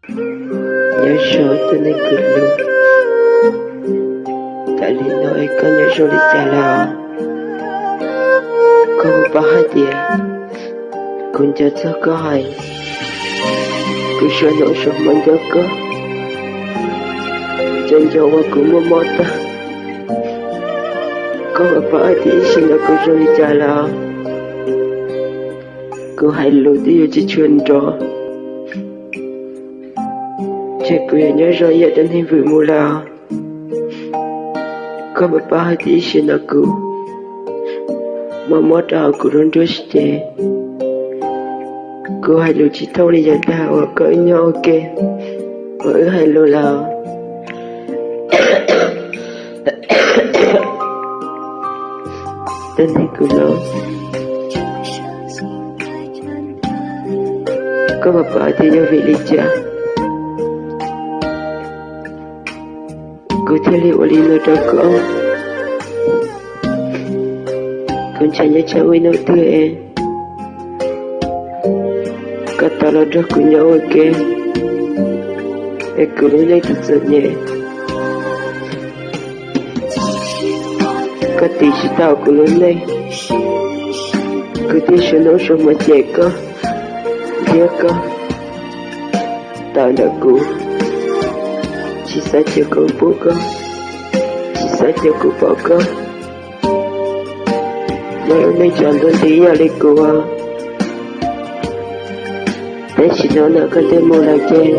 Nyob zoo tus neeg kuv hlub, cas li no es koj nyob zoo li cas lawm? Koj puas paub hais tias kuv nco txog koj heev, kuv suav hnub suav hmo nco koj, nco nco ua kuv mob mob tag. Koj puas paub hais tias ib sim no kuv zoo li cas lawm? Kuv hais lus twb yuav tsis tshua nrov, ces kuv yuav nyob zoo ib yam tus neeg vwm mus lawm. Koj puas paub hais tias ib sim no kuv mob mob rau hauv kuv lub nruab siab ces kuv hais lus tsis thooj li yav tag uas koj wb nyob ua ke, uas wb hais lus lawm. Tus neeg kuv hlub, koj puas paub tias yog vim li cas kuv thiaj li ua li no rau koj? Kuv ntshai nyob tsam ib hnub twg es koj tau los nrog kuv nyob ua ke, es kuv lub neej txom txom nyem, koj tiv tsis tau kuv lub neej, kuv thiaj suav hnub suav hmo cem koj, ntiab koj, tawm ntawm kuv, tsis xav cia kuv pub koj, tsis xav cia kuv pom koj. Nyob lub neej tsaus ntuj nti ib yam li kuv, tab sis hnub no koj twb mus lawm ces,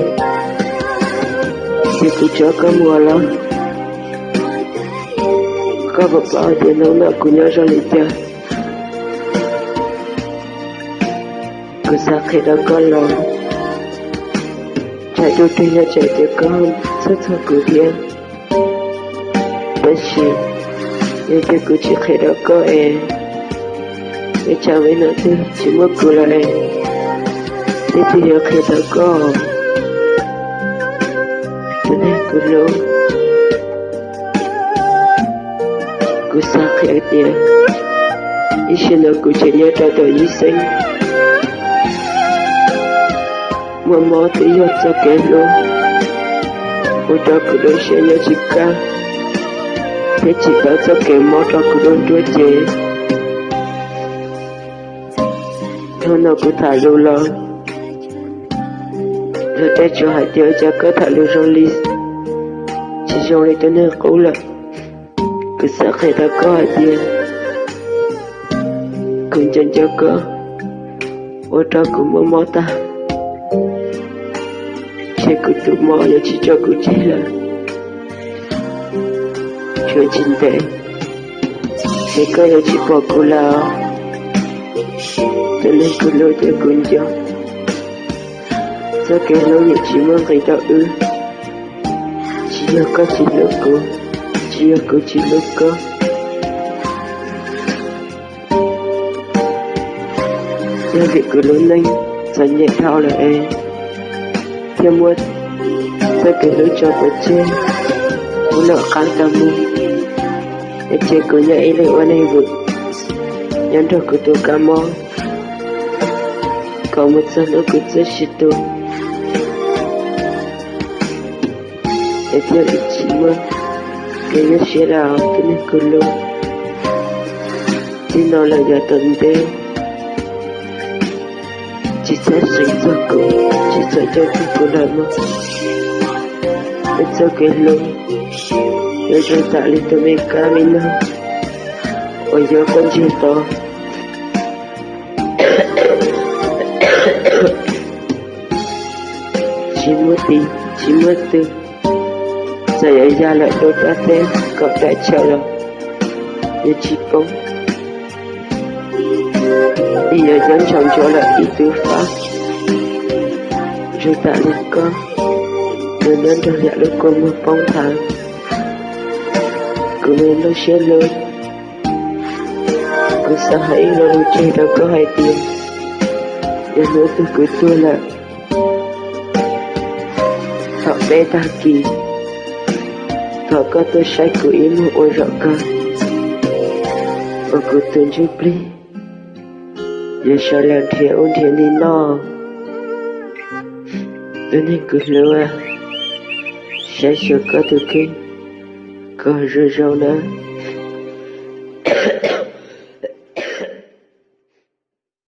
ces kuv tso koj mus los. Koj puas paub tias hnub no kuv nyob zoo li cas? Kuv xav qhia rau koj los, tsam ib hnub twg yog tsam tias koj txhawj txog kuv thiab. Tab sis yog tias kuv tsis qhia rau koj es, es tsam ib hnub twg tsis muaj kuv lawm es, leej twg yuav qhia tau koj? Tus neeg kuv hlub, kuv xav qhia tias ib sim no kuv tseem nyob rau tom ib xeeb, muaj mob twb yog txoj kev hlub, ua rau kuv lub siab nyob tsis kaj, thiab tsis tau txoj kev mob rau kuv lub nruab cev. Hnub no kuv tham lus los, luag tej tsuas hais tias ua cas koj tham lus zoo li, tsis zoo li tus neeg qub lawm. Kuv xav qhia rau koj hais tias, kuv nco nco koj, ua rau kuv mob mob tag, ces kuv tus mob yuav tsis tso kuv tseg lawm. Tshuav tsis ntev ces koj yuav tsis pom kuv lawm. Tus neeg kuv hlub thiab kuv nco, txoj kev hlub yeej tsis muaj nqis rau wb. Tsis yog koj tsis hlub kuv, tsis yog kuv tsis hlub koj. Yog vim kuv lub neej txom nyem dhau lawm es thiaj muab txoj kev hlub tso pov tseg, kuv lawm qab tau mus, es ces kuv nyob ib leeg ua neeg vwm, nyob nrog kuv tus kab mob, kom mus txog hnub kuv txiaj sia tu, es thiaj li tsis muaj kev nyuaj siab lawm tus neeg kuv hlub. Txij no lawm yav tom ntej, tsis txhob seev txog kuv, tsis txhob nco txog kuv lawm mog. Wb txoj kev hlub yuav zoo tam li tus me kab me noog uas yuav quaj ntsiag to, tsis muaj tis tsis muaj tw, txawm yuav ya lawm rau qab teb kaum daim chaw los yuav tsis poob, vim yuav nyob ntshaus ntsuav lawm ib tug fab zoo tam li koj, yuav nyob nrog yam lub kua muag poob nthav. Kuv me nplooj siab hlub, kuv xav hais ib lo lus tseg rau koj hais tias, yog hnub twg kuv tuag lawm, thaum peb tag kis, thov koj tuaj saib kuv ib muag ua zaum kawg, uas kuv tus ntsuj plig yuav sawv los nrhiav ub nrhiav ni noj. Tus neeg kuv hlub, saib xyuas koj tus kheej kom zoo zoo na.